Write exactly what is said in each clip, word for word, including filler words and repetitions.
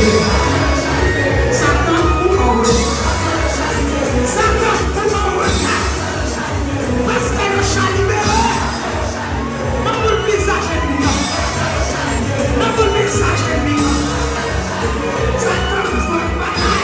Satan, ou an reta. Satan, ou an reta. Pastè Locha libere. Nan boul vizaj ènmi an. Nan boul vizaj ènmi an. Satan, jwenn batay.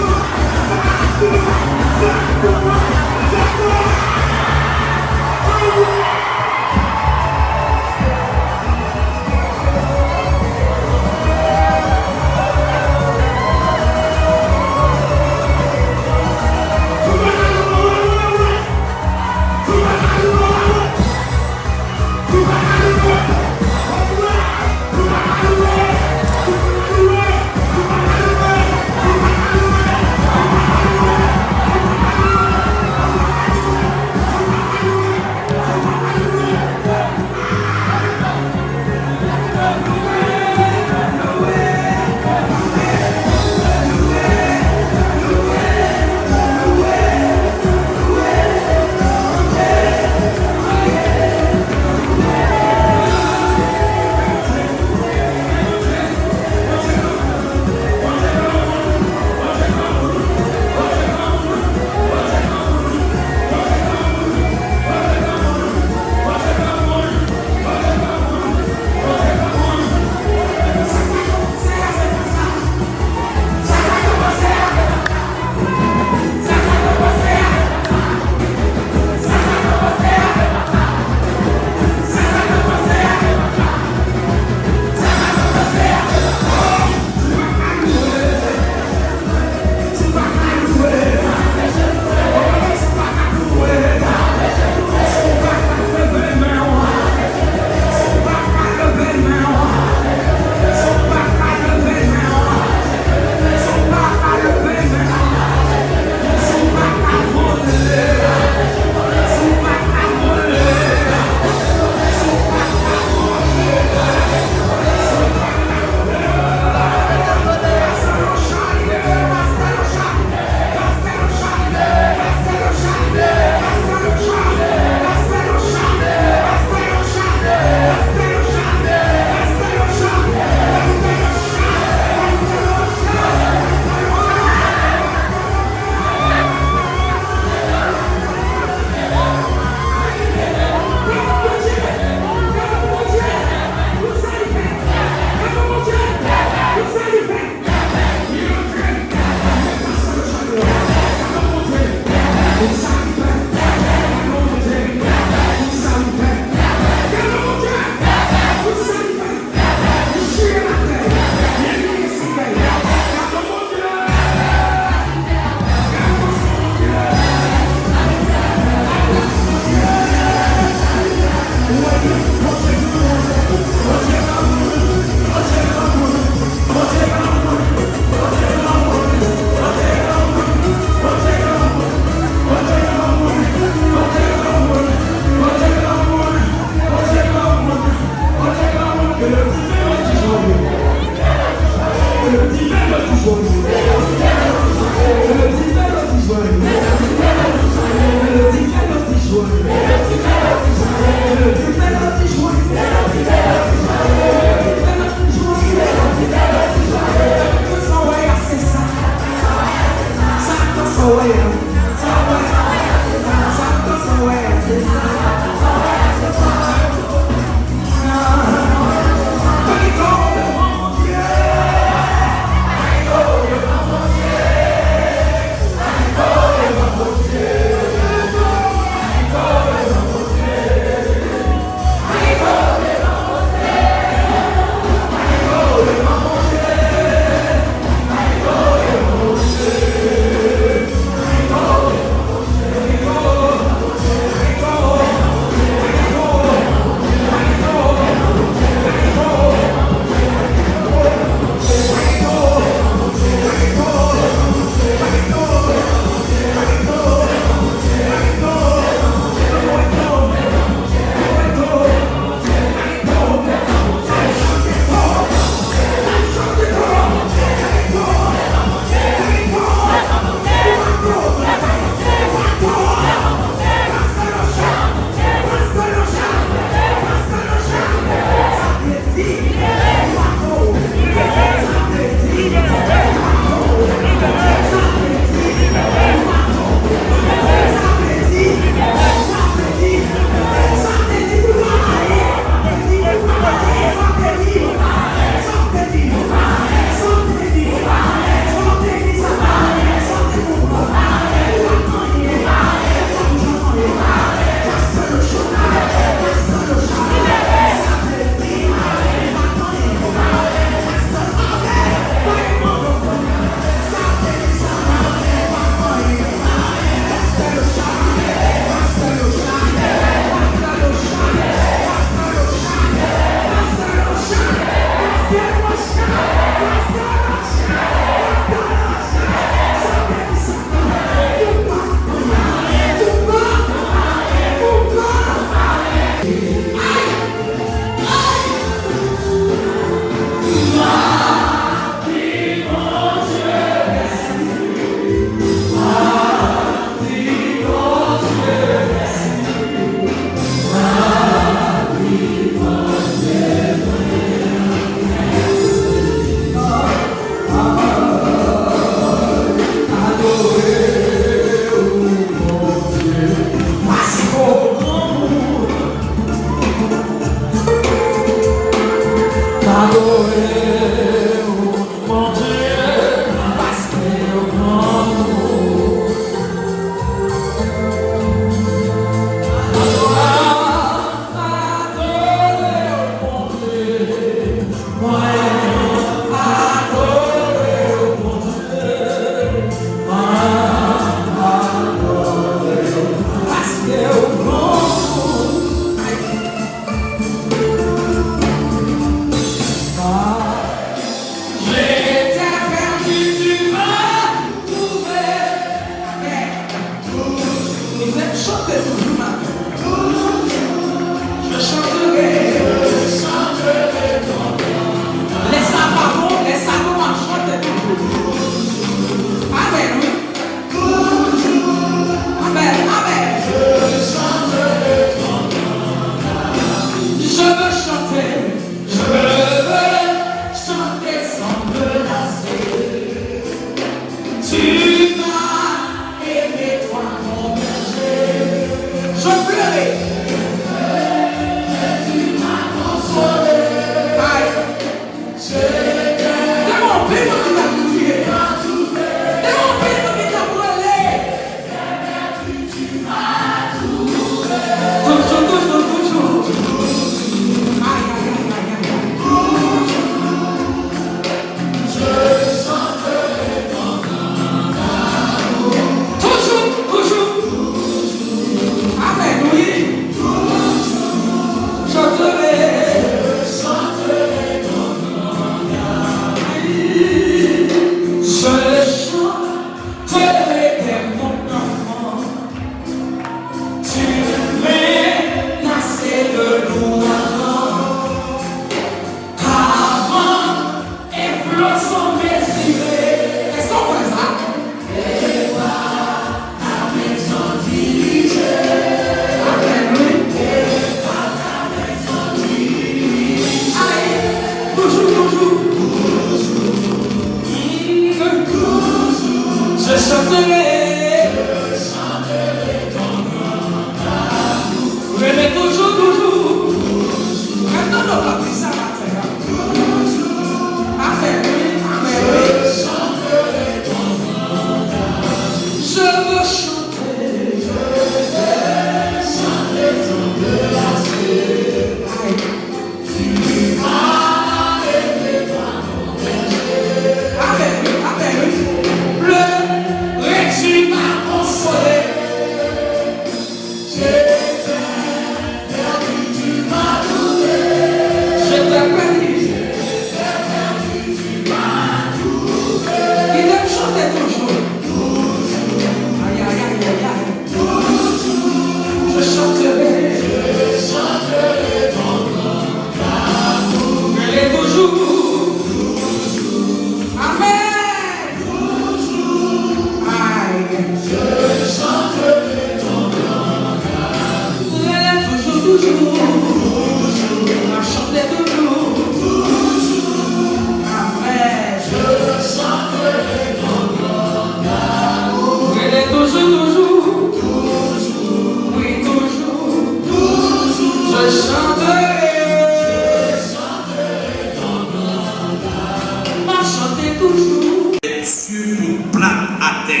Dye pou plat atè,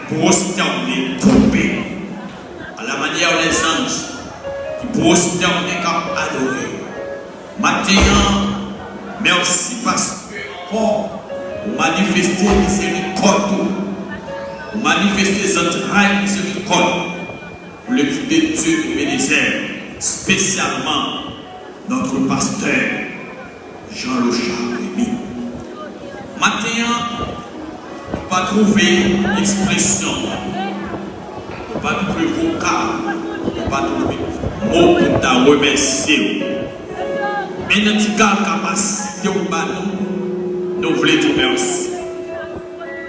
pwostène, tonbe, à la manière des anges ki pwostène, k ap adore. Maten an, mèsi paske ankò ou manifeste mizerikòd ou, ou manifeste zantray mizerikòd ou. Pour l'église de Dieu Ebenezer, spécialement notre pasteur Jean Lochard Remy. Maten an, nou pa twouve ekspresyon, nou pa twouve vokal, nou pa twouve mo pou n ta remèsye w. Men nan ti kal kapasite w ba nou, nou vle di mèsi.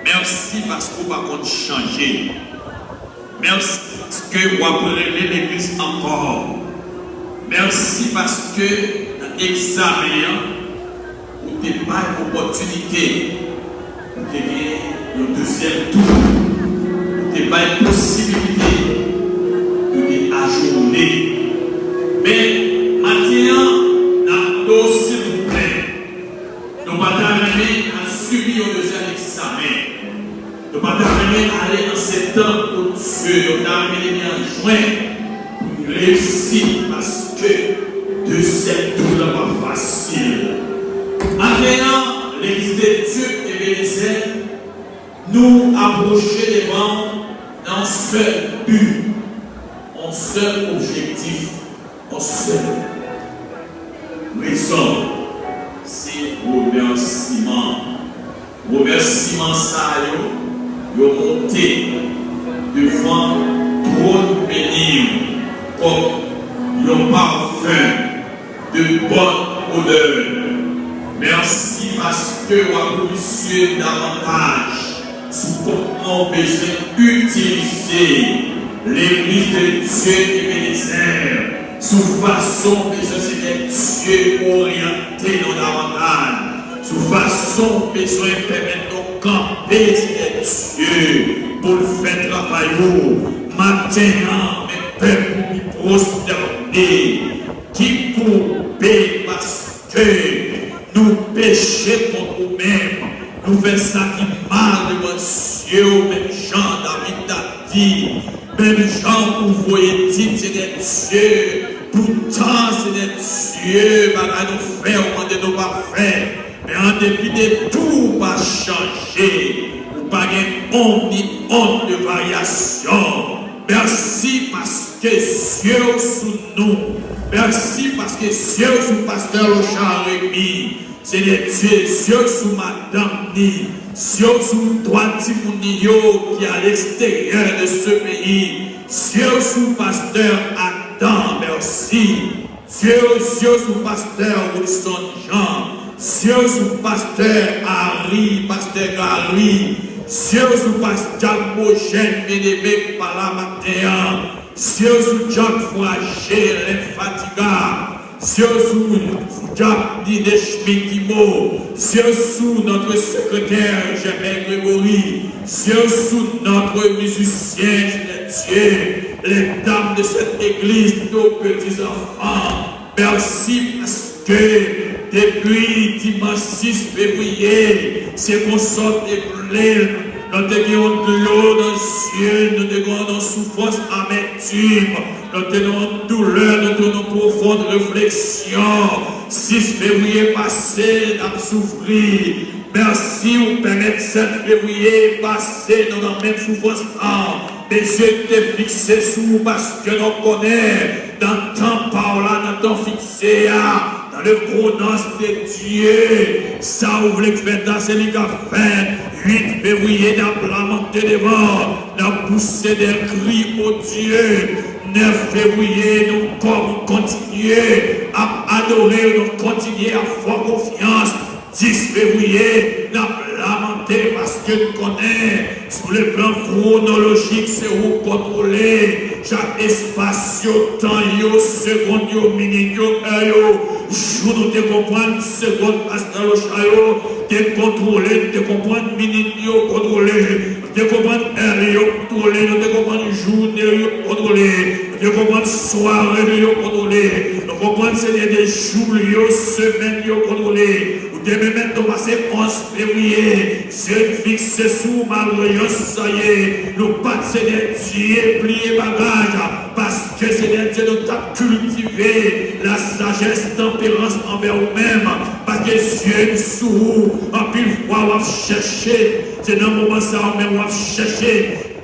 Mèsi paske w pa konn chanje. Mèsi paske w ap rele legliz ankò. Mèsi paske nan egzamen an, ou te bay opòtinite, ou te gen yon dezyèm tou, ou te bay posibilite, ou te ajoune. Men, maten an, n ap mande w, silvouplè, nou pa ta renmen al sibi yon dezyèm egzamen. Nou pa ta renmen ale nan se tanp, o Dye, nou ta renmen te gen an jwen pou n reyisi, paske dezyèm tou la pa fasil. Maten an, legliz de Dye Ebenezer, nou apwoche devan w nan yon sèl bi, yon sèl objektif, yon sèl rezon, se remèsiman. Remèsiman sa yo, yo monte devan twòn beni w kòm yon pafen de bòn odè. Mèsi paske w ap pwodize davantaj sou kòman w bezwen itilize legliz de Dye Ebenezer, sou fason w bezwen Senyè Dye oryante nou davantaj, sou fason w bezwen pèmèt nou kanpe Senyè Dye pou l fè travay ou. Maten an, men pèp ou ki pwostène, ki koube, paske nou peche kont ou menm. Nou fè sa ki mal devan zye w, menm jan David t ap di, menm jan ou voye di m, Senyè Dye, poutan, Senyè Dye, bagay nou fè, ou mande nou pa fè. Men an depi de tou, ou pa chanje. Ou pa gen onm ni onn de varyasyon. Mèsi paske zye w sou nou. Mèsi paske zye w sou pastè Lochard Remy. Senyè Dye, zye w sou madanm ni, zye w sou twa timoun ni yo ki a leksteryè de se peyi, zye w sou pastè Adam, mèsi. Zye w, zye w sou pastè Wilson Jean, zye w sou pastè Harry, pastè Gary, zye w sou pastè Diak Bojèn Bien-Aimé k pa la maten an, zye w sou Diak Frajé Lenfatiga, zye w sou, sou Diak Didier Schmidt Guimond, zye w sou notre secrétaire Germain Grégory, zye w sou notre musicien, Senyè Dye, les dames de cette église, nos petits enfants. Mèsi paske depi dimanch sis fevriye, se konsa w te vle l. Nou te gen yon dlo nan zye n, nou te gen yon soufrans, amètim, nou te gen yon doulè, nou te gen yon pwofon refleksyon. Sis fevriye pase, n ap soufri. Mèsi, ou pèmèt sèt fevriye pase, nou nan menm soufrans lan. Men zye n te fikse sou ou, paske nou konnen nan tan pa w la, nan tan fikse a, dans le chronos de Dieu, sa ou vle k fèt la, se li k ap fèt. Uit fevriye, n ap lamante devan, n ap pouse des cris, o Dye. Nèf fevriye, nou kò, nou kontinye ap adore, nou kontinye ap fè w konfyans. Dis fevriye, n ap lamante paske n konnen, sou le plan kwonolojik, se ou k kontwole chak espas yo, tan yo, segonn yo, minit yo, è yo, jou nou te konprann, segonn pastè Lochard yo te kontwole, nou te konprann minit yo kontwole, nou te konprann è yo kontwole, nou te konprann jounen yo kontwole, nou te konprann sware nou yo kontwole, nou konprann, Senyè, de jou yo, semèn yo kontwole. Demen mèt nou pase onz fevriye, je n fikse sou malgre jan sa ye, nou pa t Senyè Dye bliye bagaj, paske Senyè Dye nou t ap kiltive lasajès, tanperans anvè ou menm, paske je n sou ou, anpil fwa w ap chèche, se nan moman sa ou menm w ap chèche,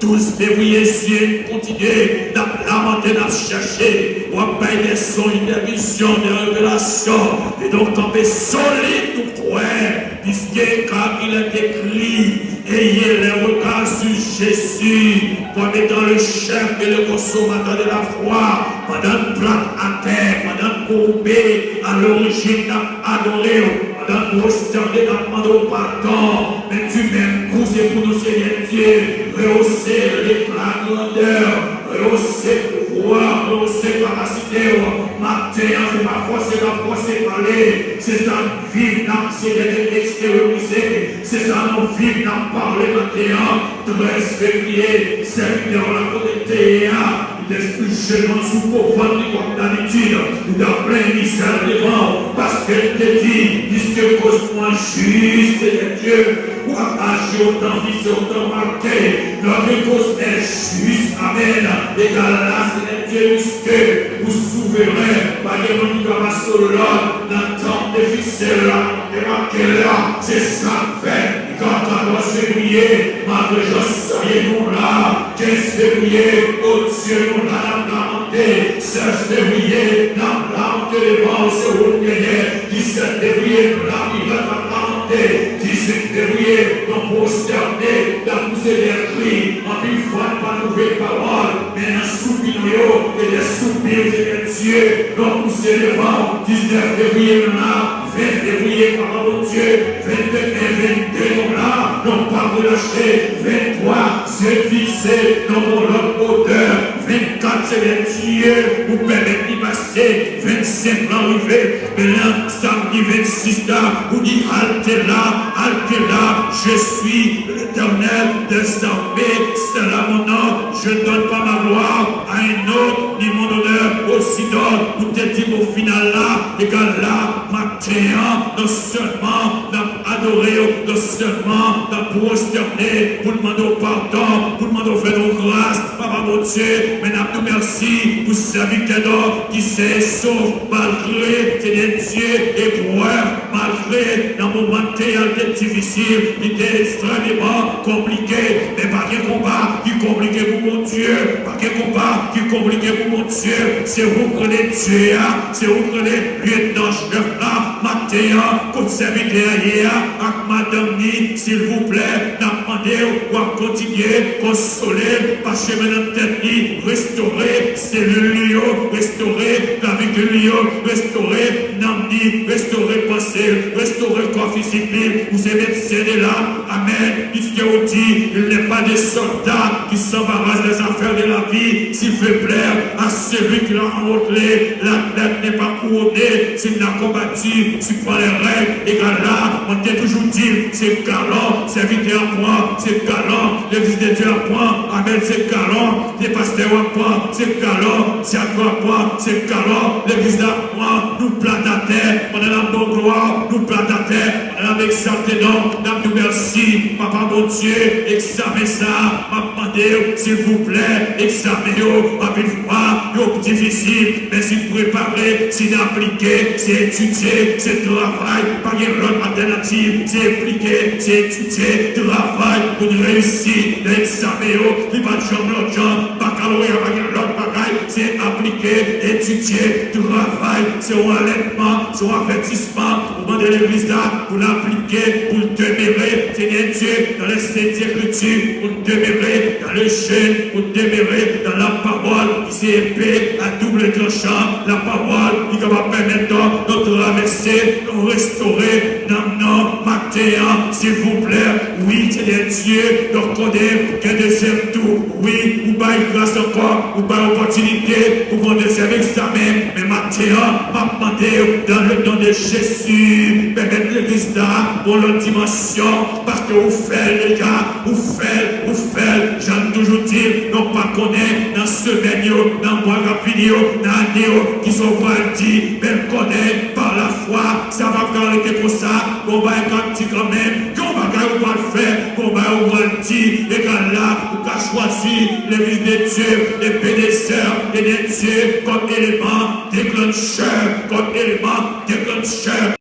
douz fevriye, je n kontinye, n ap lamante, n ap chèche, w ap bay de sonj, de vizyon, de revelasyon, e donk kanpe solid nou kwè, puisque car il est écrit, ayez les regards sur Jésus, comme étant le chef et le consommateur de la foi, pandan n plat atè, pandan n koube, a lorijin n ap adore w, pandan n pwostène n ap mande w padon, men tu menm kou se pou nou Senyè Dye, rehausse l'éclat grandeur, rehausse pouvwa, rehausse kapasite w, maten an se pa fòse n ap fòse pale, se sa n viv n ap Senyè Dye eksteryorize, se sa nou viv n ap pale maten an, trèz fevriye, sèvitè w la kote l te ye a, li te espirityèlman sou kovann li kòm dabitid, li t ap plenn mizè l devan w, paske l te di, piske koz mwen jis, Senyè Dye, w ap aji otan, fikse otan, make, notre cause est juste, amèn, egal la, Senyè Dye, piske ou souveren, pa gen moun ki ka pase w lòd nan tan w te fikse l la, e make l la, se sa k fè, katòz fevriye, malgre jan sa ye nou la, kenz fevriye, o Dye, nou la n ap lamante, sèz fevriye, n ap lamante devan w, se ou n genyen, disèt fevriye, nou la, nou la n ap lamante, dizuit fevriye, nou pwostène, n ap pouse de kri, anpil fwa n pa twouve pawòl, men nan soupi nou yo, e de soupi, Senyè Dye, nou pouse devan w, diznèf fevriye, nou la, ven fevriye, papa Bondye, vennde, vennde, nou la, nou p ap relache, venntwa, je n fikse, nou gon lòt otè, vennkat, Senyè Dye, ou pèmèt li pase, vennsenk lan rive, men nan samdi vennsis la, ou di, halte là, halte là, je suis l'Éternel des armées, c'est là mon nom, je ne donne pas ma gloire à un autre, ni mon honneur aux idoles, ou te di mo final la, egal la, maten an, non sèlman n ap adore w, non sèlman n ap pwostène pou n mande w padon, pou n mande w fè nou gras, papa Bondye, men n ap di w mèsi pou sèvitè nou ki sen e sof, malgre, Senyè Dye, eprèv, malgre nan moman te al te difisil, li te ekstrèmeman konplike, men pa gen konba ki konplike pou Bondye, pa gen konba ki konplike pou Bondye, se ou k rele Dye a, se ou k rele lyetnan chèf la, maten an, kot sèvitè a ye a, ak madanm ni, silvouplè, n ap mande w, w ap kontinye konsole l, pa chemen nan tèt li, restore selil li yo, restore klavikil li yo, restore nanm ni, restore panse l, restore kò fizik li, ou se medsen de lam, amèn, puisque ou di, il n'est pas de soldat qui s'embarrasse des affaires de la vie, s'il veut plaire à celui qui l'a enrôlé, l'athlète n'est pas couronné s'il n'a combattu, suivant les règles, égal là, mwen te toujou di, se galon, sèvitè a pran, se galon, legliz de Dye a pran, amèn, se galon, se pastè a pran, se galon, dyak yo a pran, se galon, legliz la pran, nou plat atè, pandan n ap ba w glwa, nou plat atè, pandan n ap egzalte non, n ap di w mèsi, papa Bondye, egzamen sa a, m ap mande w, silvouplè, egzamen yo, anpil fwa, yo difisil, men si n prepare, si n aplike, se etidye, se travay, pa gen lòt altènativ, se aplike, se etidye, travay, pou n reyisi nan egzamen yo, li pa t janm lòt jan, bakaloreya pa gen lòt bagay, se aplike, etidye, travay, se yon alètman, se yon avètisman, ou mande legliz la, pou l aplike, pou l demere, Senyè Dye, dans les saintes écritures, pou l demere dans le jeûne, pou l demere dans la parole, ki se epe a double tranchan, lapawòl, ki kapab pèmèt nou, nou travèse, nou restore nanm nou, maten an, silvouplè, wi, Senyè Dye, nou konnen gen dezyèm tou, wi, ou bay gras ankò, ou bay opòtinite pou gon dezyèm egzamen, men maten an, m ap mande w, dans le nom de Jésus, pèmèt legliz la, yon lòt dimansyon, paske ou fè l deja, ou fè l, ou fè l, jan m toujou di, nou pa konnen nan semèn yo, nan mwa k ap vini yo, nan ane yo, kisa w pral di, bèl kònèy, pa lafwa, sa p ap ka rete konsa, gon bagay k ap di kanmenm, gen yon bagay ou pral fè, gon bagay ou pral di, egal la, ou ka chwazi legliz de Dye, Ebenezer, e de Dye, kòm eleman deklanchè, kòm eleman deklanchè,